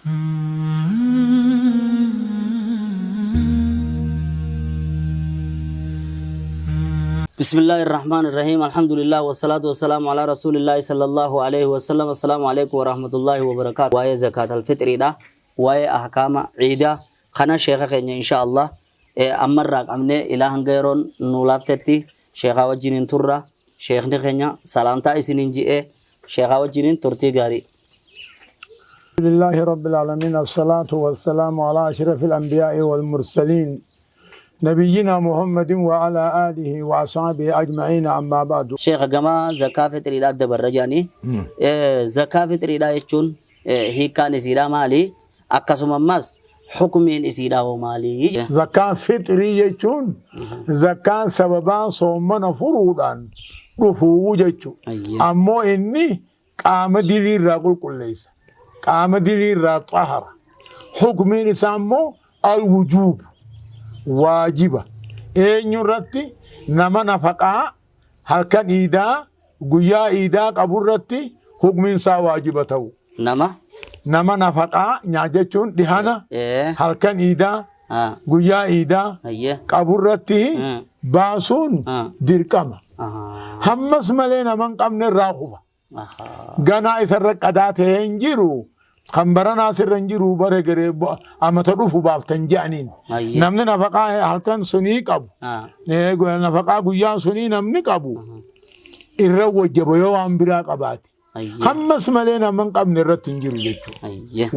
بسم الله الرحمن الرحيم، الحمد لله والصلاة والسلام على رسول الله صلى الله عليه وسلم. السلام عليكم ورحمة الله وبركاته. Waa'ee زكاة الفطر dha، waa'ee ahkaama ciidaa kana sheeka keenya insha Allah ammarraa qabnee ilaa hanga yeroon nu laaftetti sheekaa wajjiniin turra. Sheekni keenya salaamtaa isiniin ji'ee, sheekaa wajjiniin turtii gaarii. لله رب العالمين، الصلاة والسلام على أشرف الأنبياء والمرسلين، نبينا محمد وعلى آله وأصحابه أجمعين، أما بعد. Sheeka, gama zakaa fixriidhaa dabarra jedhanii, zakaa fixriidhaa jechuun hiikkaan isiidhaa maali? Akkasuma ammas hukumiin isiidhaa hoo maali? Zakaan fixrii jechuun zakaan sababaan soomana furuudhaan dhufuu jechuudha. Ammoo inni qaama diliirraa qulqulleessa. Qaama diliirraa xahara. Hukumiin isaa immoo الوجوب، waajiba. Eenyu irratti? Nama nafaqaa halkan iidaa, guyyaa iidaa qabu irratti hukumiin isaa waajiba ta'u. Nama? Nama nafaqaa nyaa jechuun dhihana halkan iidaa, guyyaa iidaa qabu irratti baasuun dirqama. Hammas malee nama hin qabne irraa kufa. Ganaa isarra qadaa ta'ee hin jiru. Kan baranaa sirra hin jiru, bara garee amata dhufu baaftan je'aniin. Namni nafaqaa halkan sunii qabu. Nafaqaa guyyaa sunii namni qabu. Irra wajjaba yoo waan biraa qabaate. Hammas malee nama hin qabne irratti hin jiru jechuudha.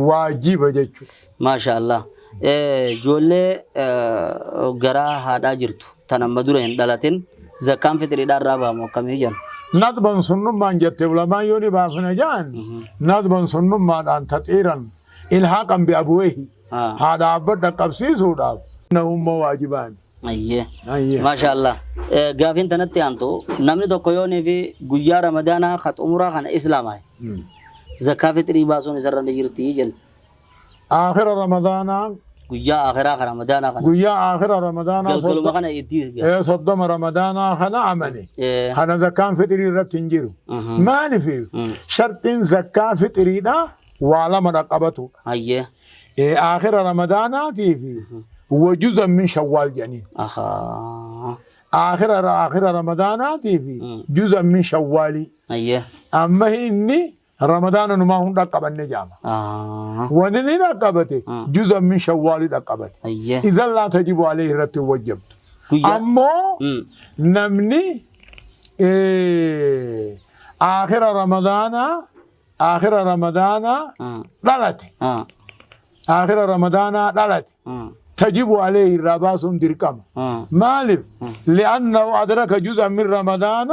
Waajiba jechuudha. Maasha Allah. Ijoollee garaa haadhaa jirtu tan amma dura hin dhalatin zakkaan fixriidhaa irraa baamu akkamii jedhan? ندبا sunnummaan jette ulamaan. Yoo ni baafna jedhan ندبا sunnummaadhaan تطهيرا إلحاقا بأبويه haadha abbaa dhaqqabsiisuudhaaf humma waajibaan. Ayyee. Maasha Allah. Gaafiin tanatti aantu, namni tokko yoonii fi guyyaa Ramadaanaa ka xumuraa kana islaamaa, zakaa fixrii baasuun isarra ni jirti jenna. Aakhira Ramadaanaa? Guyyaa akhiraa ka Ramadaanaa kana. Guyyaa aakhira Ramadaanaa. Galgaluma kana itti. 30 Ramadaanaa kana amane. Kana zakkaan fixrii irratti hin jiru. Maaliif? Sharxiin zakkaa fixriidha waa lama dhaqqabatudha. Aakhira Ramadaanaatii fi وجزءا من شوال jedhaniin. Aakhira Ramadaanaatii fi جزءا من شوال. Amma inni Ramadaana numaa hun dhaqqabanne jaama. Wanni ni dhaqqabate جزءا من شوال dhaqqabate. إذن لا تجب عليه، irratti hin wajjabtu. Guyyaa. Ammoo namni aakhira Ramadaanaa dhalate, aakhira Ramadaanaa dhalate, تجب عليه، irraa baasuun dirqama. Maaliif? لأنه أدرك جزءا من رمضان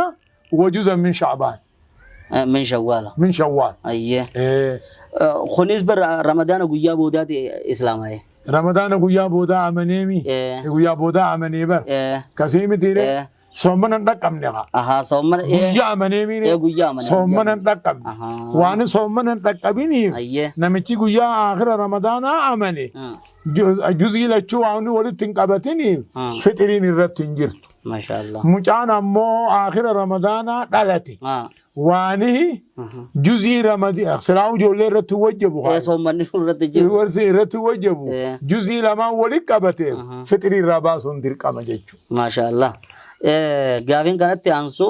وجزءا من شعبان. من شوال. من شوال. Kunis bar Ramadaana guyyaa boodaati islaamaa'e. Ramadaana guyyaa boodaa amaneemi. Guyyaa boodaa amanee bar. Kasii mitiire? Soomana hin dhaqqabne haa. Ahaa, soomana. Guyyaa amaneemi. Guyyaa amanee. Soomana hin dhaqqabne. Waan soomana hin dhaqqabiniif namichi guyyaa aakhira Ramadaanaa amane juzii lachuu waan walitti hin qabatiniif fixiriin irratti hin jirtu. Maasha Allah. Mucaan ammoo aakhira Ramadaanaa dhalate waani juzii ramadi silaa ijoollee irratti wajjabu. Soommanni irratti jiru. Warri irratti wajjabu juzii lamaan walitti qabate fixrii irraa baasuun dirqama jechuudha. Maasha Allah. Gaafiin kanatti aansu,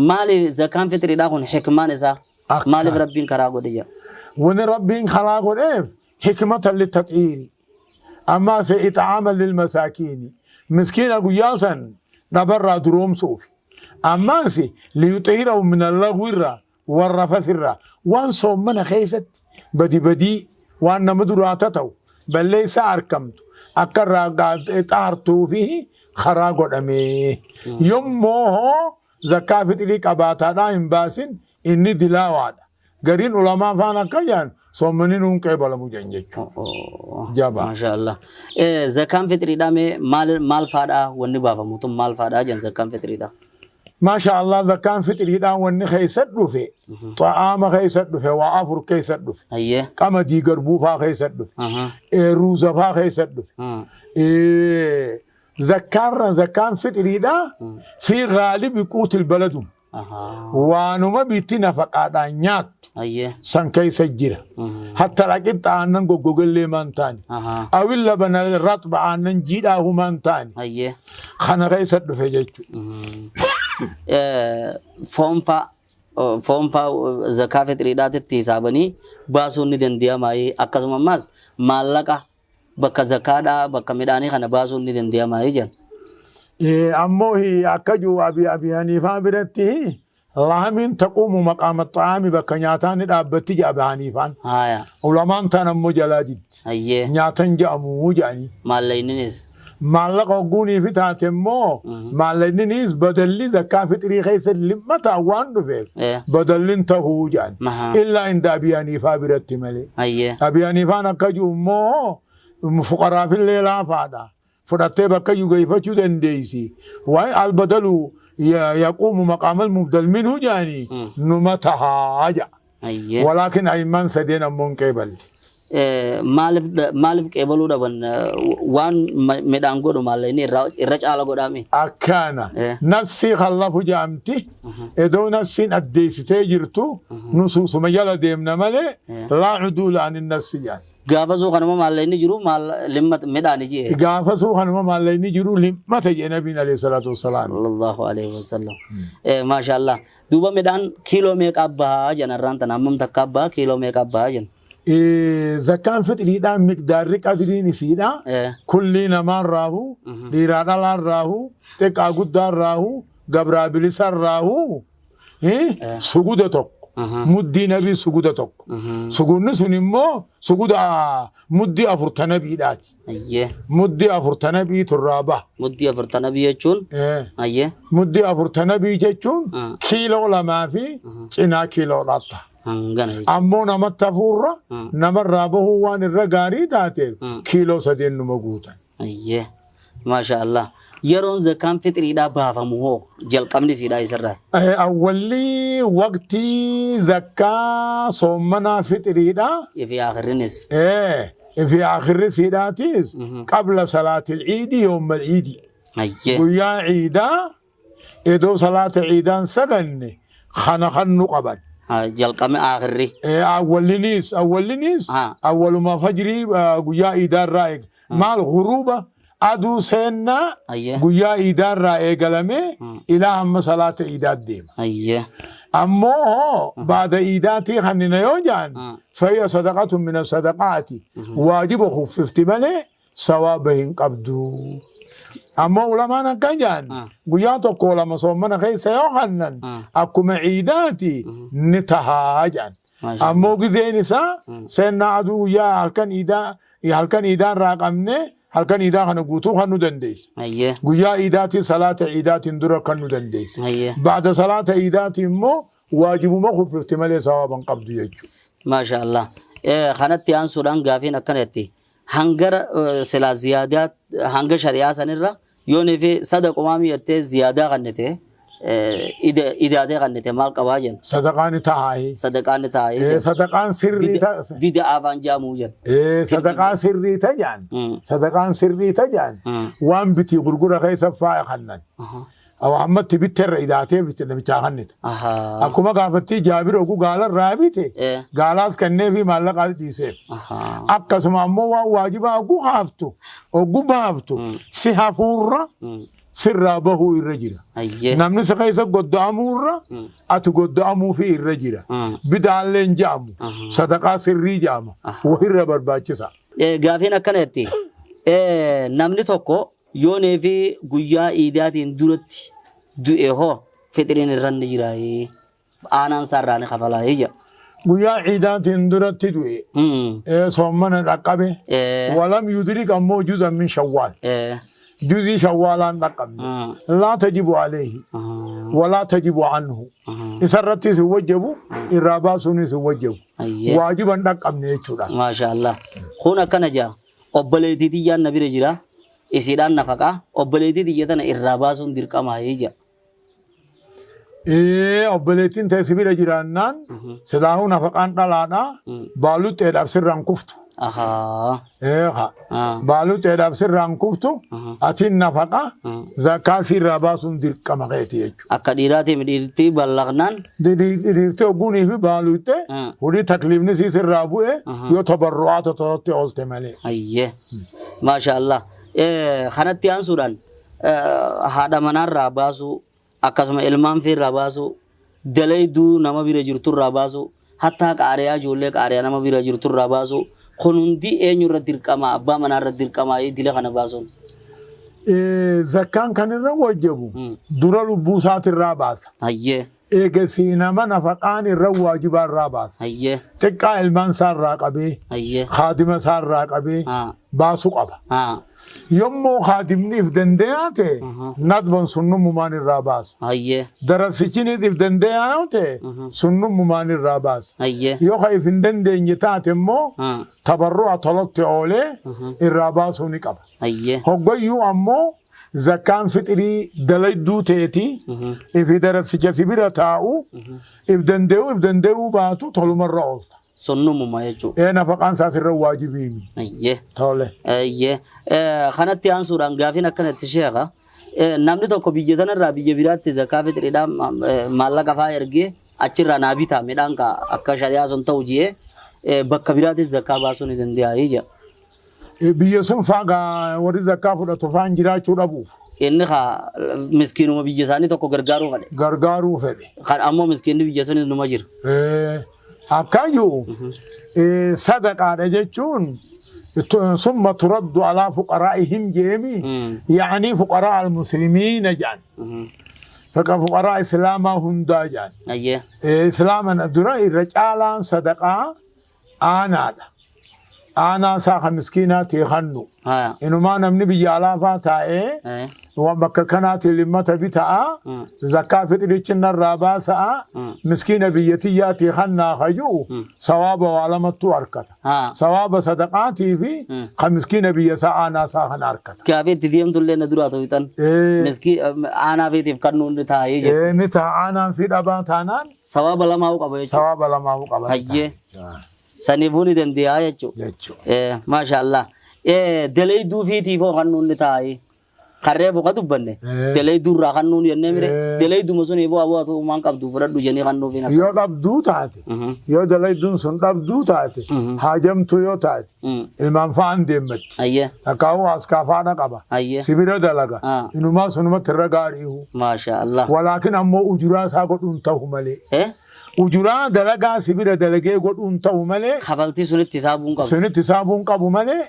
maaliif zakaan fixriidhaa kun hikmaan isaa maaliif Rabbiin karaa godhe jedha? Wani Rabbiin karaa godheef حكمة للتطهير، ammaas إطعاما للمساكين، miskiina guyyaa san dhabarraa duroomsuuf, ammaas ليطهرهم من اللغو irraa والرفث irraa, waan soommana keessatti badi badii waan nama duraa ta'u balleessaa argamtu akka irraa xaartuu fi karaa godhame. Yommuu hoo zakkaa fixrii qabaataadhaa hin baasin, inni dilaawaadha. Gariin ulamaa faan akka jedhan soomanni nuun qeebalamu jedhan jechuudha. Jabaa. Maasha Allah. Zakaan fixriidhaa mee maal maal faadhaa? Wanni baafamu tun maal faadhaa jedhan zakaan fixriidhaa? Maasha Allah, zakkaan fixriidhaan wanni keessa dhufe, xa'aama keessa dhufe, waa afur keessa dhufe. Qamadii, garbuu faa keessa dhufe. Ruuza faa keessa dhufe. Zakkaarra zakkaan fixriidhaa في غالب قوت البلد. Waanuma bitti nafaqaadhaan nyaattu san keessa jira. Hatta dhaqixxa aannan goggogellee maan taane. Awil labana raxba aannan jiidhaa humaan taane. Kana keessa dhufe jechuudha. Foonfaa foonfaa zakaa fixriidhaatitti hisaabanii baasuun ni danda'amaayii akkasuma ammaas maallaqa bakka zakaadhaa bakka midhaanii kana baasuun ni danda'amaayii jedhan. Ammoo akka jiru Abi Haniifaa biratti lahamiin taquumu maqaama xa'aami bakka nyaataa ni dhaabbatti jedha Abi Haniifaan. Ulamaan taan ammoo jalaa diddi. Nyaatan jedhamu jedhanii. Maallaqninis. Maallaqa hogguunii fi taate immoo maallaqninis badalli zakkaa fixrii keessa limmataan waan dhufeef badallin tahuu jedhan. Illaa inda Abi Haniifaa biratti malee. Abi Haniifaan akka jiru immoo fuqaraafillee laafaadha. Fudhattee bakka iyyuu geeffachuu dandeessi. Waa'ee albadalu yaquumu maqaamal mubdal minhu jedhanii numa tahaa jedha. Walaakin a'immaan sadeen ammoo hin qeeballe. Maaliif maaliif qeebaluu dhaban waan midhaan godhu maallaqni irra caala godhaami. Akkana nassii kallafu jedhamti edoo nassiin addeessitee jirtu nusuusuma jala deemna malee laa cuduula anin nassi jedhan. Gaafa suu kanuma maallaqni jiru maal limmat midhaani jee. Gaafa suu kanuma maallaqni jiru limmata jedhe nabiin alayhi salaatu wassalaam. Sallallahu alayhi wasallam. Maashaallah. Duuba midhaan kiiloo meeqaa bahaa jedhan arraan tana hammam takkaa bahaa kiiloo meeqaa bahaa jedhan. Zakkaan fixriidhaa miqdaarri qadriin isiidha. Kullii namaan raahu, dhiiraa dhalaan raahu, xiqqaa guddaan raahu, gabraa bilisaan raahu suguda tokko. Muddii nabii suguda tokko. Sugudni sun immoo suguda muddii afurta nabiidhaati. Muddii afurta nabii turraa baha. Muddii afurta nabii jechuun? Muddii afurta nabii jechuun kiiloo lamaa fi cinaa kiiloodhaa ta'a. Hangana jechuudha. Ammoo namatti hafuurra namarraa bahuu waan irra gaarii taateef kiiloo sadeen numa guutan. Ayyee. Maasha Allah. Yeroon zakaan fixriidhaa baafamu hoo jalqabni isiidhaa isarraa? Awwalli waqtii zakkaa soommanaa fixriidhaa. Fi aakhirrinis. Fi aakhirri isiidhaatis qabla salaatil iidii yoommal iidii. Guyyaa iidaa Edoo salaata ciidaan saganne kana kannu qaban. Jalqame aakhirri. Awwalliniis awwalliniis awwaluma fajrii guyyaa iidaa irraa eega. Maal ghuruuba aduu seennaa guyyaa iidaa irraa eegalamee ilaa hamma salaata iidaa deema. Ammoo baada iidaatii kannina yoo jaan fahiya sadaqatun mina sadaqaati waajiba kuffifti malee sawaaba hin qabdu. Ammoo ulamaan akkan jedhan guyyaa tokko lama soommana keessa yoo kannan akkuma ciidaati ni tahaa jedhan. Ammoo gizeen isaa seennaa aduu guyyaa halkan iidaa halkan iidaa irraa qabnee halkan iidaa kana guutuu kan nu dandeessa. Guyyaa iidaatiin salaata iidaatiin dura kan nu dandeessa. Baada salaata iidaatii immoo waajibuma kuffifti malee sawaaba hin qabdu jechuudha. Maasha Allah. Kanatti aansuudhaan gaafiin akkana jetti. Hangara silaa ziyaadaa hanga shari'aa sanirra yoonii fi sadaqumaa mi'attee ziyaadaa kannite idaatee kannite maal qabaa jenna. Sadaqaan ni tahaayi. Sadaqaan ni tahaayi. Sadaqaan sirrii ta. Bida'aa afaan jaamuu jenna. Sadaqaa sirrii ta jaan. Sadaqaan sirrii ta jaan. Waan bitii gurgura keessa faaya kannan. Ammatti bitte irra idaatee bitte namichaa kannite. Akkuma gaafattii Jaabir oguu gaala irraa bite gaalaas kenneefi maallaqaas dhiiseef. Akkasuma ammoo waan waajibaa oguu haaftu oguu baaftu si hafuurra sirraa bahuu irra jira. Namni si keessa godda'amuurra ati godda'amuufi irra jira. Bidaallee hin ja'amu. Sadaqaa sirrii ja'ama. Wahirra barbaachisa. Gaafiin akkana jetti. Namni tokko Yoonii fi guyyaa iidaatiin duratti du'e hoo fixriin irra ni jiraayii? Aanaan isaa irraa ni kafalaayii jedha. Guyyaa iidaatiin duratti du'e soommana dhaqqabe walam yudrik ammoo juz'an min shawwaal juzii shawwaalaan dhaqqabne laa tajibu alayhi walaa tajibu anhu isarrattis hin wajjabu irraa baasuunis hin wajjabu waajiba hin dhaqqabne jechuudha. Maasha Allah. Kun akkana jaa. Obboleettii tiyyaan na bira jira, isiidhaan nafaqaa, obboleettii tiyya tana irraa baasuun dirqamaayi jedha. Ee obboleettiin tee si bira jiraannaan silaahuu nafaqaan dhalaadha baaluxxeedhaaf sirraan kuftu. Ahaa. Eeha. Ah. Baaluxeedhaaf sirraan kuftu atiin nafaqa zakaa sirraa baasuun dirqama keeti jechuudha. Akka dhiiraatii mi dhiirtii ballaqnaan. Dhiirtii ogguunii fi baaluxee hojii takliifni sii sirraa bu'e yoo tabarru'aata tolotti oolte malee. Hayyee. Maasha Allah. Kanatti aansuudhaan haadha manaarraa baasuu akkasuma ilmaan fiirraa baasuu dalayduu nama bira jirturraa baasuu hattaa qaariyaa ijoollee qaariyaa nama bira jirturraa baasuu kun hundi eenyurra dirqama abbaa manaarra dirqama dila kana baasuun. Zakkaan kan irra wajjabu dura lubbuu isaatirraa baasa. Hayyee. Eegasii nama nafaqaan irra waajibaa irraa baasa. Hayyee. Xiqqaa ilmaan isaa irraa qabee, Hayyee. kaadima isaa irraa qabee baasu qaba. Yommoo kaadimni if dandayaa ta'e nadban sunnummumaan irraa baasa. Hayyee. Darasichinis if dandayaa yoo ta'e sunnummumaan irraa baasa. Hayyee. Yoo ka if hin dandeenye taate immoo tabarru'a tolotti oolee irraa baasuu ni qaba. Hayyee. Hoggayyuu ammoo zakkaan fixirii dalayduu teeti ifi darasicha si bira taa'u if danda'uu if danda'uu baatu tolumarra oolta. Sunnumuma jechuudha. Ee nafaqaan isaas irra waajibiimi. Hayyee. Tole. Hayyee. Kanatti aansuudhaan gaafiin akkanatti sheekha. Namni tokko biyya tanarraa biyya biraatti zakaa fixiriidhaan maallaqa faa ergee achirraa naa bitaa midhaan ka akka shari'aa sun ta'u jee bakka biraattis zakaa baasuu ni danda'a jedha. Biyya sun faa gaa warri zakkaa fudhatu faan jiraachuu dhabuuf. Inni kaa miskiinuma biyya isaanii tokko gargaaruu fedhe. Gargaaruu fedhe. Kan ammoo miskiinni biyya sunis numa jira. Akkayyuu sadaqaadha jechuun summa turaddu alaa fuqaraa'ihim jeemi ya'anii fuqaraa al-muslimiina jedhan. Faqa fuqaraa islaamaa hundaa jedhan. Ayyee. Islaaman dura irra caalaan sadaqaa aanaadha. Aanaa isaa kan miskiinaatii kannu. Haya. Inumaa namni biyya alaafaa taa'ee waan bakka kanaatiin limmata bita'a zakkaa fixirichi narraa baasa'a miskiina biyya tiyyaatii kannaa kayyuu sawaaba waa lamattuu harkata. Sawaaba sadaqaatii fi kan miskiina biyya isaa aanaa isaa kana harkata. Gaafii itti deemtullee na duraa to'atan. Miskii aanaa fiitiif kan nuun taa'ee jira. Inni ta'a aanaan fi dhabaa taanaan Sawaaba lamaa'uu qaba jechuudha. Sawaaba lamaa'uu qaba. Hayyee. Saniifuu ni dandeeyaa jechuudha. Jechuudha. Maasha Allah. Dalayduu fiitiif hoo kan nuun taa'ee. Kan reefu ka dubbanne. Dalayduu irraa kan nuun jennee mire. Dalayduma suniif hoo aboo atu maan qabdu fudhadhu jennee kan nuuf hin Yoo dhabduu taate, yoo dalayduun sun dhabduu taate, haajamtuu yoo taate, ilmaan fa'aan deemmatti. Ayyee. Takkaa'uu askaa faana qaba. Ayyee. Sibira dalaga. Inumaa sunumatti irra gaariihu. Maasha Allah. Walaakin ammoo ujuraa isaa godhuun ta'u malee. Ujuraa dalagaa sibira dalagee godhuun ta'u malee. Kafaltii sunitti hisaabuun qabu. Sunitti hisaabuun qabu malee.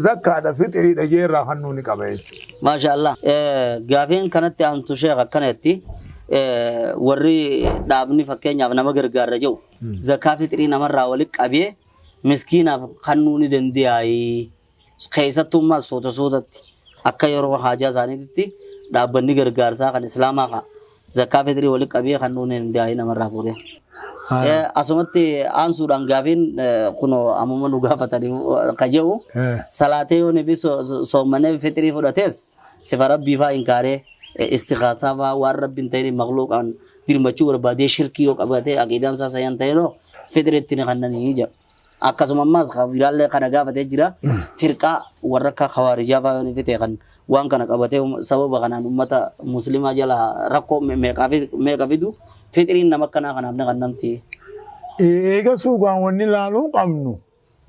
Zakkaadha fixiriidha jee irraa fannuu ni qaba jechuudha. Maasha Allah. Gaafiin kanatti aantu sheekh akkanatti warri dhaabni fakkeenyaaf nama gargaarra jedhu zakaa fixirii namarraa walitti qabee miskiinaaf kannuu ni danda'aayi. Keessattuu immoo suuta suutatti akka yeroo haajaa isaaniititti dhaabbanni gargaarsaa kan islaamaa ka zakaa fixirii walitti qabee kannuu ni danda'aayi namarraa fuudhee. Asumatti aansuudhaan gaafiin kunoo ammuma nu gaafatanii ka jedhu salaatee yoo fi soommanee fixirii fudhates sifa rabbii faa inkaaree istighaasaa faa waan rabbi hin ta'in makluuqaan dirmachuu barbaadee shirkii yoo qabatee aqiidaan isaa sayan ta'inoo fixiriitti ni kannanii jedha. Akkasuma ammaas kan biraallee kana gaafatee jira. Firqaa warra akka khawaarijaa faa yoo ni fite kan waan kana qabatee sababa kanaan ummata muslimaa jala rakkoo meeqa fidu fixiriin nama akkanaa kanaaf ni kannamti. Eega suugaan wanni laaluu qabnu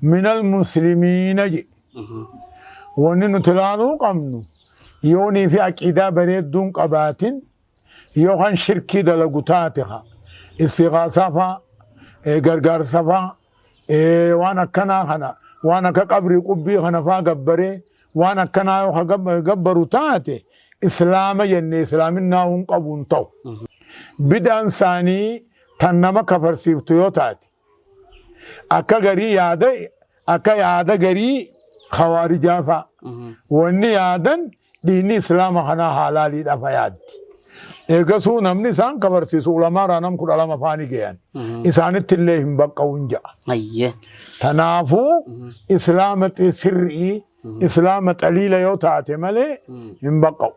minal muslimiina jedhe. Wanni nuti laaluu qabnu yoonii fi aqiidaa bareedduun qabaatin Yoo kan shirkii dalagu taate ka istighaasaa faa gargaarsa faa waan akkanaa kana waan akka qabrii qubbii kana faa gabbaree waan akkanaa yoo ka gabbaru taate islaama jenne islaaminaa hin qabu hin ta'u. Bid'aan isaanii tan nama kafarsiiftu yoo taate Akka garii yaada akka yaada garii khawaarijaa fa'a. Wanni yaadan dhiinni islaama kanaa haalaaliidha fa yaaddi. Eegasuu namni isaan kafarsiisu ulamaaraa nam 12 faa ni geyan. Isaanitti illee hin baqqa'uun ja'a. Ayyee. Tanaafuu islaama sirrii islaama xaliila yoo taate malee hin baqqa'u.